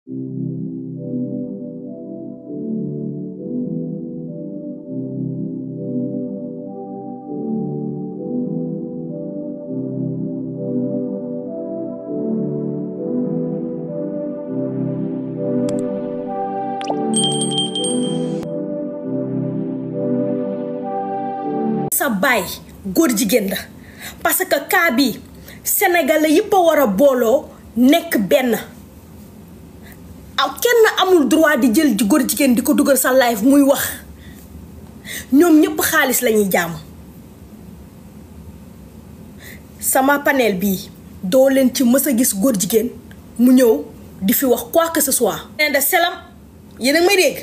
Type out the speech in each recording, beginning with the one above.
sa baay góor jigéen la parce que cas bi sénégalais yëpp a war a booloo nekk benn kenn amul droit di jël góor jigéen di ko dugal sa live muy wax ñoom ñëpp xaalis lañuy jaamu sama panel bi doo leen ci mës a gis góor jigéen mu ñëw di fi wax quoi que ce soit. de selam yéen a may dégg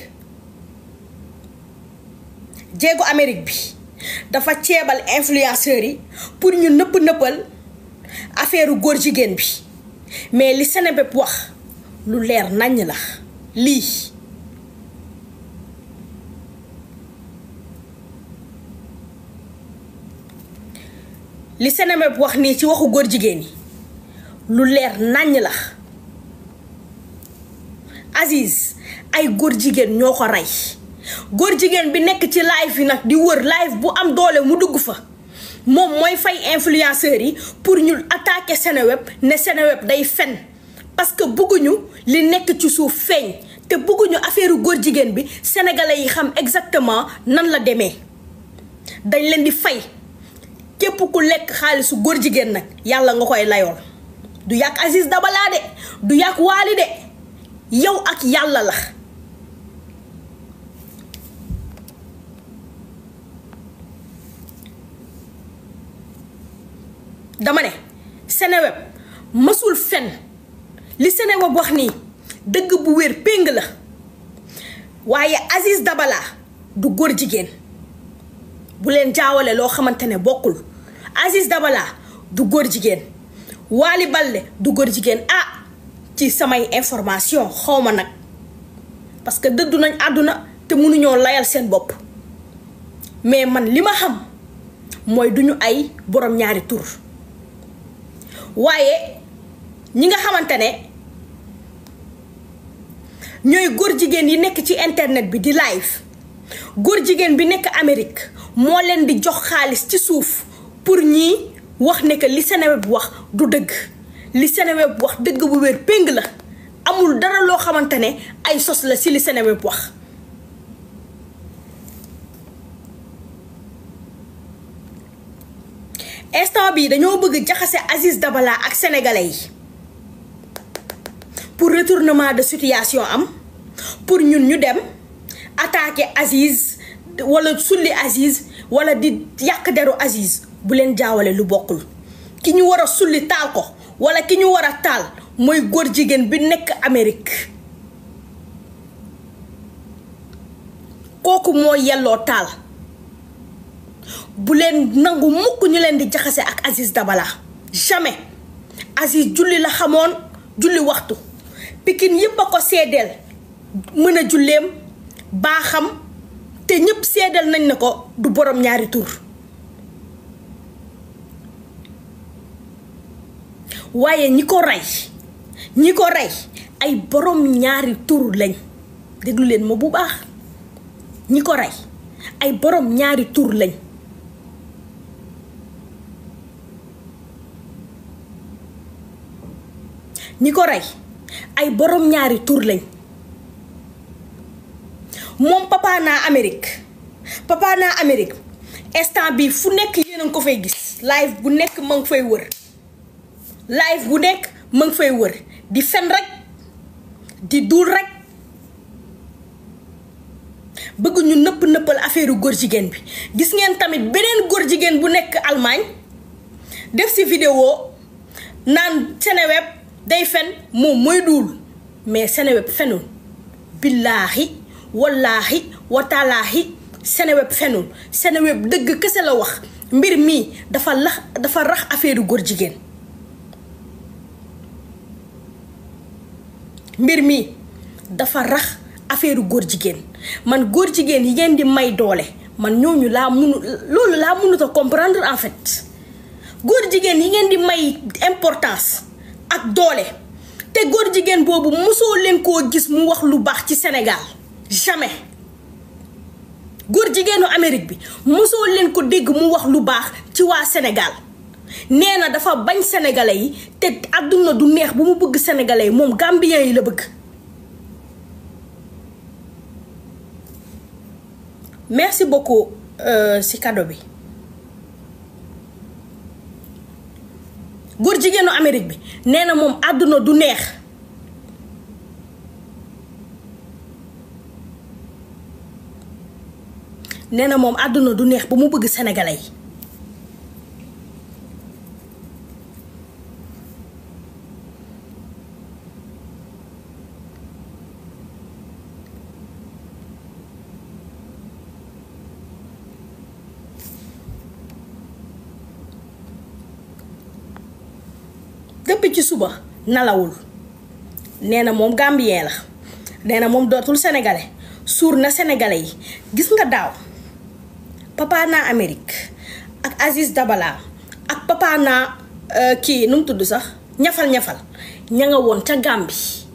jéego Amérique bi dafa ceebal influenceurs yi pour ñu nëppal affaire góor jigéen bi mais li Seneweb wax lu leer naññ la lii li Seneweb wax nii ci waxu góor jigéen yi lu leer naññ la Aziz ay góor jigéen ñoo ko rey góor jigéen bi nekk ci live yi nag di wër live bu am doole mu dugg fa moom mooy fay influenceurs yi pour ñu attaquer Seneweb ne Seneweb day fen parce que bëgguñu li nekk ci suuf feeñ te bëgguñu affaire góor jigéen bi sénégalais yi xam exactement nan la demee dañ leen di fay képp ku lekk xaalisu góor jigéen nag yàlla nga koy layool du yàq Aziz Dabala de du yàq Waly de yow ak yàlla la dama ne Seneweb mësul fen li Seneweb wax nii dëgg bu wér péng la waaye Aziz Dabala du góor jigéen bu leen jaawale loo xamante ne bokkul Aziz Dabala du góor jigéen Waly Balde du góor jigéen ci samay information xawma nag parce que dëddu nañ àdduna te mënuñoo layal seen bopp mais man li ma xam mooy duñu ay borom ñaari tur waaye ñi nga xamante ne ñooy góor jigéen yi nekk ci internet bi di live góor jigéen bi nekk Amérique moo leen di jox xaalis ci suuf pour ñi wax ne que li Seneweb wax du dëgg li Seneweb wax dëgg bu wér péng la amul dara loo xamante ne ay sos la ci li Seneweb wax instant bi dañoo bëgg jaxase Aziz Dabala ak sénégalais yi pour retournement de situation am pour ñun ñu dem attaquer Aziz wala sulli Aziz wala di yàq deru Aziz bu leen jaawale lu bokkul ki ñu war a sulli taal ko wala ki ñu war a taal mooy góor jigéen bi nekk Amérique kooku moo yelloo taal bu leen nangu mukk ñu leen di jaxase ak Aziz Dabala jamais Aziz julli la xamoon julli waxtu Pikine yépp a ko seedeel mën a julleem baaxam te ñépp seedeel nañ ne ko du borom ñaari tur waaye ñi ko rey ay borom ñaari tur lañ déglu leen ma bu baax ñi ko rey ay borom ñaari tur lañ ñi ko rey ay borom ñaari tur lañ moom papa naa Amérique instant bi fu nekk yéen a ngi ko fay gis live bu nekk ma ngi fay wër di fen rek di duul rek bëgg ñu nëppal affaire góor jigéen bi gis ngeen tamit beneen góor jigéen bu nekk Allemagne def ci vidéo naan Seneweb day fen moom mooy duul mais Seneweb fenul billaahi wallaahi wataalaahi Seneweb fenul Seneweb dëgg kese la wax mbir mi dafa rax affaire góor jigéen mbir mi dafa rax affaire góor jigéen man góor jigéen yi ngeen di may doole man ñooñu loolu laa mënut a comprendre en fait góor jigéen yi ngeen di may importance ak doole te góor jigéen boobu mosoo leen koo gis mu wax lu baax ci Sénégal jamais. góor jigéenu Amérique bi mosoo leen ko dégg mu wax lu baax ci waa Sénégal. nee na dafa bañ sénégalais yi te àdduna du neex bu mu bëgg sénégalais yi moom gambien yi la bëgg. merci beaucoup ci cadeau bi. góor jigéenu Amérique bi nee na moom àdduna du neex. nee na moom àdduna du neex bu mu bëgg sénégalais yi. depuis ci suba nalawul nee na moom gambien la nee na moom dootul sénégalais suur na sénégalais yi. gis nga daaw Papa Na Amérique ak Aziz Dabala ak Papa Na kii nu mu tudd sax ñafal ña nga woon ca Gambie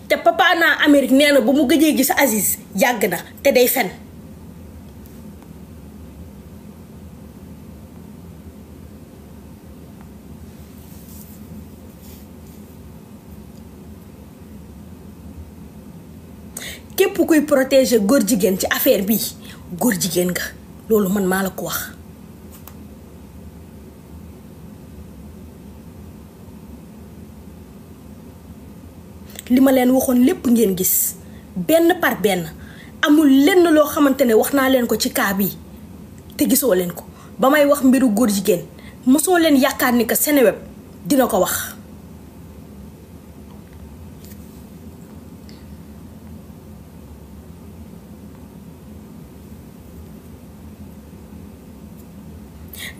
te Papa Na Amérique nee na ba mu gëjee gis Aziz yàgg na te day fen. képp kuy protéger góor jigéen ci affaire bi góor jigéen nga loolu man maa la ko wax. li ma leen waxoon lépp ngeen gis benn par benn amul lenn loo xamante ne wax naa leen ko ci cas bi te gisoo leen ko ba may wax mbiru góor jigéen mosoo leen yaakaar ni que Seneweb dina ko wax.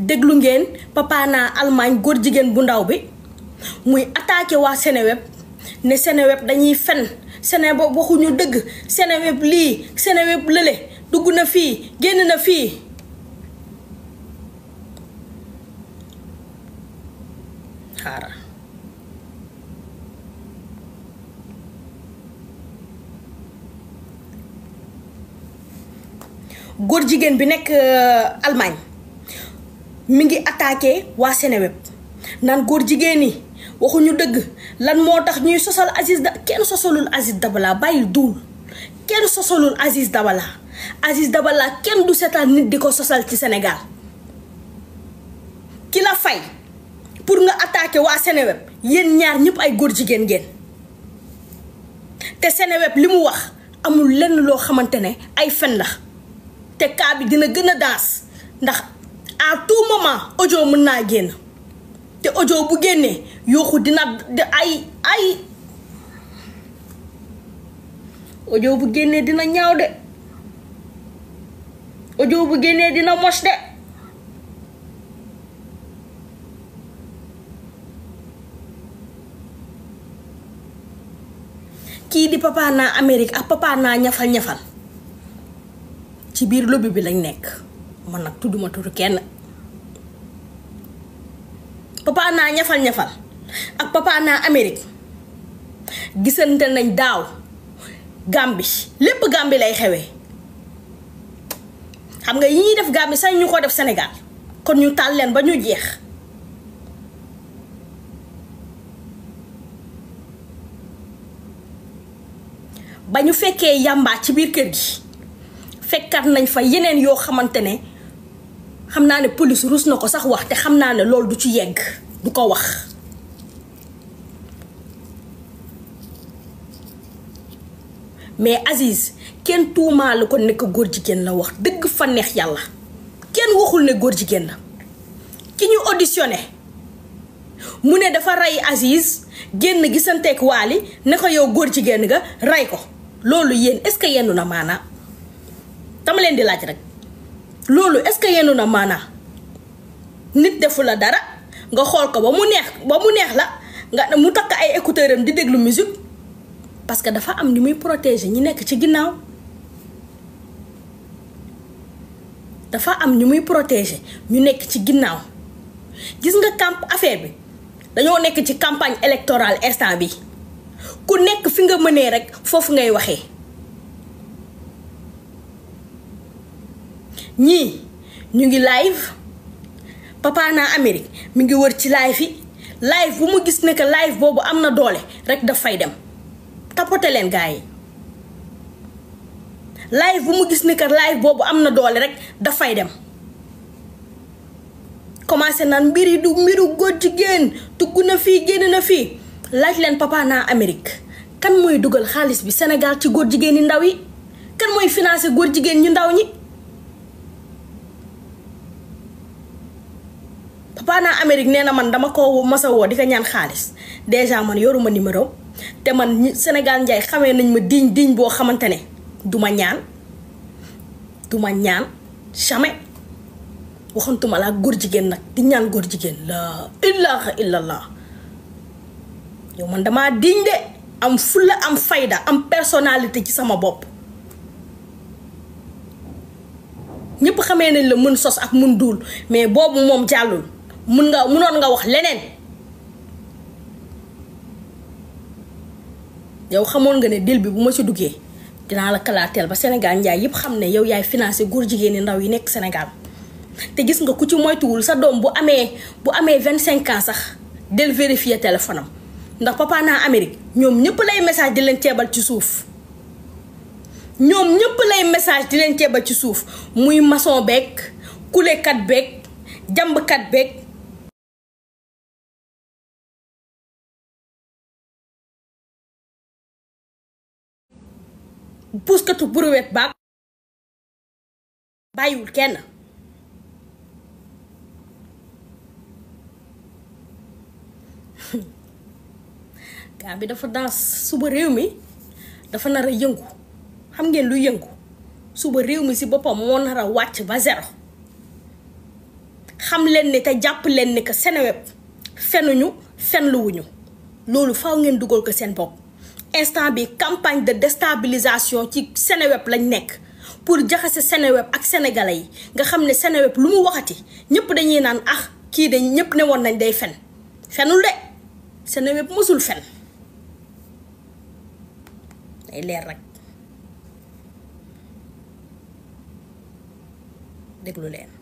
déglu ngeen Papa Na Allemagne góor jigéen bu ndaw bi muy attaqué waa Seneweb ne Seneweb dañuy fen Seneweb waxuñu dëgg Seneweb lii Seneweb lële dugg na fii génn na fii. xaaral góor jigéen bi nekk Allemagne mi ngi attaqué waa Seneweb naan góor jigéen yi waxuñu dëgg lan moo tax ñuy sosal kenn sosalul Aziz Dabala bàyyi duul kenn sosalul Aziz Dabala kenn du seetaan nit di ko sosal ci Sénégal. ki la fay pour nga attaqué waa Seneweb yéen ñaar ñëpp ay góor jigéen ngeen te Seneweb li mu wax amul lenn loo xamante ne ay fen la te cas bi dina gën a daas ndax à tout moment audio mën naa génn te audio bu génnee yooxu dina ay audio bu génnee dina ñaaw de audio bu génnee dina mos de. kii di Papa Na Amérique ak Papa Na ñafal ci biir lobby bi lañ nekk man nag tudduma tudd kenn. Papa Na ñafal ak Papa Na Amérique gisante nañ daaw Gambie lépp Gambie lay xewee xam nga yi ñuy def Gambie sax ñu ko def Sénégal kon ñu taal leen ba ñu jeex. ba ñu fekkee yàmbaa ci biir kër gi fekkat nañ fa yeneen yoo xamante ne xam naa ne police rus na ko sax wax te xam naa ne loolu du ci yegg du ko wax. mais Aziz kenn tuumaalu ko nekk góor jigéen la wax dëgg fa neex yàlla kenn waxul ne góor jigéen la. ki ñu auditionné mu ne dafa rey Aziz génn gisanteeg Waly ne ko yow góor jigéen nga rey ko loolu yéen est-ce que yendu na maanaa dama leen di laaj rek loolu est-ce que yendu na maanaa nit defu la dara nga xool ko ba mu neex la nga mu takk ay écouteurs am di déglu musique parce que dafa am ni muy protéger ñi nekk ci ginnaaw. dafa am ñu muy protéger ñu nekk ci ginnaaw gis nga affaire bi dañoo nekk ci campagne électorale instant bi ku nekk fi nga mënee rek foofu ngay waxee. ñii ñu ngi live Papa Na Amérique mi ngi wër ci live yi live bu mu gis ne que live boobu am na doole rek daf fay dem tapote leen gars yi. live bu mu gis ne que live boobu am na doole rek daf fay dem commencé naan mbir yi du mbiru góor jigéen dugg na fii génn na fii. laaj leen Papa Na Amérique kan mooy dugal xaalis bi Sénégal ci góor jigéen ñi ndaw yi kan mooy financé góor jigéen ñu ndaw ñi. Papa Na Amérique nee na man dama ko masa woo di ko ñaan xaalis déjà man yoruma numéro te man Sénégal njaay xamee nañ ma diñ boo xamante ne duma ñaan jamais waxantuma laa góor jigéen nag di ñaan góor jigéen la ilaha illallah. yow man dama diñ de am fulla am fayda am personnalité ci sama bopp. ñëpp xamee nañ la mën sos ak mën duul mais boobu moom jàllul mënoon nga wax leneen. yow xamoon nga ne dil bi bu ma ci duggee dinaa la kalaateel ba Sénégal njaay yëpp xam ne yow yaay financé góor jigéen ñi ndaw yi nekk Sénégal. te gis nga ku ci moytuwul sa doom bu amee 25 ans sax del vérifier téléphone am ndax Papa Na Amérique ñoom ñëpp lay message di leen ceebal ci suuf. muy maçon beeg kulekat beeg jàmbkat beeg. puuskatu brouette baag bàyyiwul kenn. gaa bi dafa dans suba réew mi dafa nar a yëngu xam ngeen lu yëngu suba réew mi ci boppam moo nar a wàcc ba zéro. xam leen ni te jàpp leen ni que Seneweb fenuñu fenluwuñu loolu faaw ngeen dugal ko seen bopp. instant bi campagne de déstabilisation ci Seneweb lañ nekk pour jaxase Seneweb ak sénégalais yi nga xam ne Seneweb lu mu waxati ñëpp dañuy naan kii de ñëpp ne woon nañ day fenul de Seneweb mësul fen day leer rek déglu leen.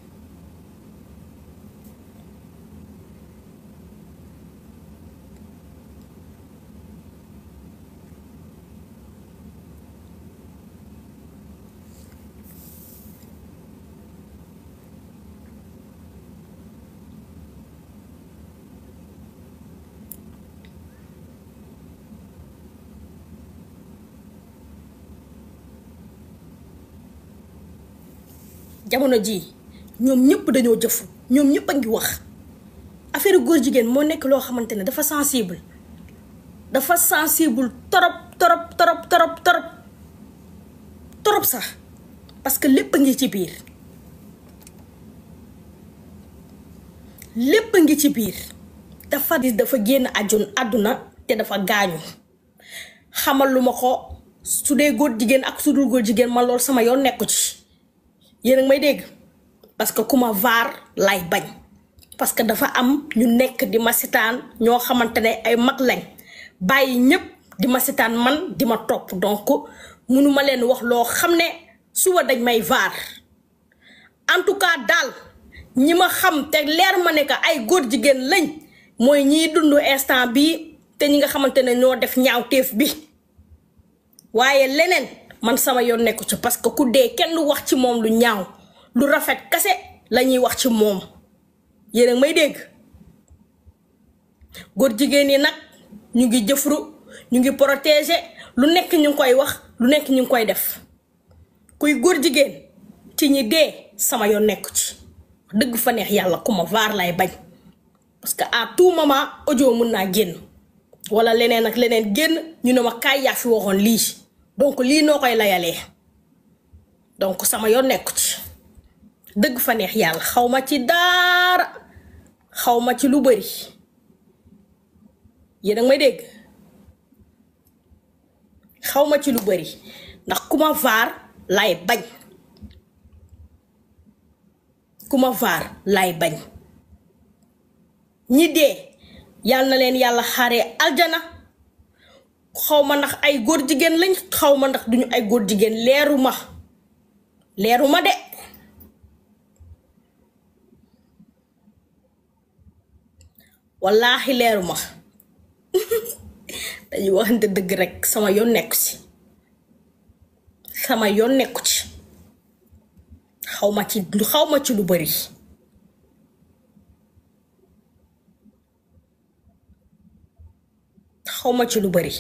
jamono ji ñoom ñëpp dañoo jëfu ñoom ñëpp a ngi wax affaire góor jigéen moo nekk loo xamante ne dafa sensible torop sax parce que lépp a ngi ci biir dafa génn àdduna te dafa gaañu. xamal lu ma ko su dee góor jigéen ak su dul góor jigéen man loolu sama yoon nekku ci. yéen a may dégg parce que ku ma vaar lay bañ parce que dafa am ñu nekk di ma setaan ñoo xamante ne ay mag lañ bàyyi ñëpp di ma setaan man di ma topp donc mënuma leen wax loo xam ne suba dañ may vaar. en tout cas daal ñi ma xam te leer ma ne que ay góor jigéen lañ mooy ñiy dund instant bi te ñi nga xamante ne ñoo def ñaawteef bi waaye leneen. man sama yoon nekku ci parce que ku dee kenn du wax ci moom lu ñaaw lu rafet kase la ñuy wax ci moom. yéen a may dégg góor jigéen yi nag ñu ngi jëfru ñu ngi protéger lu nekk ñu ngi koy wax lu nekk ñu ngi koy def kuy góor jigéen ci ñi dee sama yoon nekku ci dëgg fa neex yàlla ku ma vaar lay bañ parce que à tout moment audio mën naa génn wala leneen ak leneen génn ñu ne ma kaay yaa fi waxoon lii. donc lii noo koy layalee donc sama yoon nekku ci dëgg fa neex yàlla xaw ma ci daara xaw ma ci lu bari yéen a may dégg xaw ma ci lu bari ndax ku ma vaar lay bañ ñi dee yàlla na leen yàlla xaaree aljana xawma ndax ay góor jigéen lañ xawma ndax duñu ay góor jigéen leeruma de wallaahi leeruma dañuy waxante dëgg rek sama yoon nekku ci xawma ci lu bari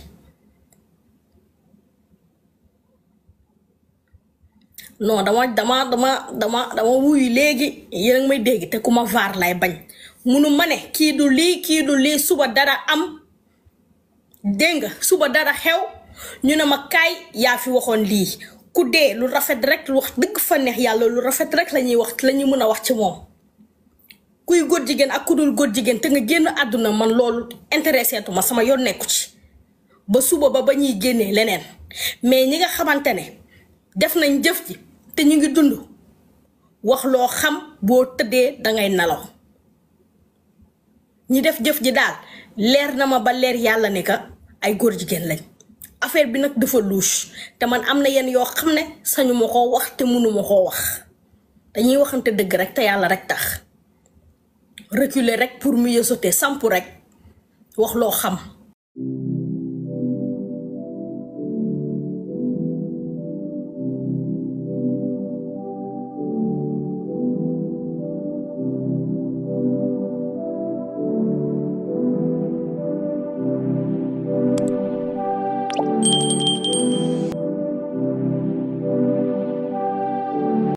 non dama wuyu léegi yéen may dégg te ku ma vaar lay bañ munu ma ne kii du lii suba dara am dégg nga suba dara xew ñu ne ma kaay yaa fi waxoon lii ku dee lu rafet rek lu wax dëgg fa neex yàlla lu rafet rek lañuy mën a wax ci moom kuy góor jigéen ak ku dul góor jigéen te nga génn àdduna man loolu intéressé tuma sama yoon nekku ci ba suba ba ñuy génnee leneen mais ñi nga xamante ne def nañ jëf ji te ñu ngi dund wax loo xam boo tëddee dangay nelaw ñi def jëf ji daal leer na ma ba leer yàlla ne ka ay góor jigéen lañ affaire bi nag dafa louche te man am na yenn yoo xam ne sañu ma koo wax te mënu ma koo wax dañuy waxante dëgg rek te yàlla rek tax reculer rek pour mieux sauter sampu rek wax loo xam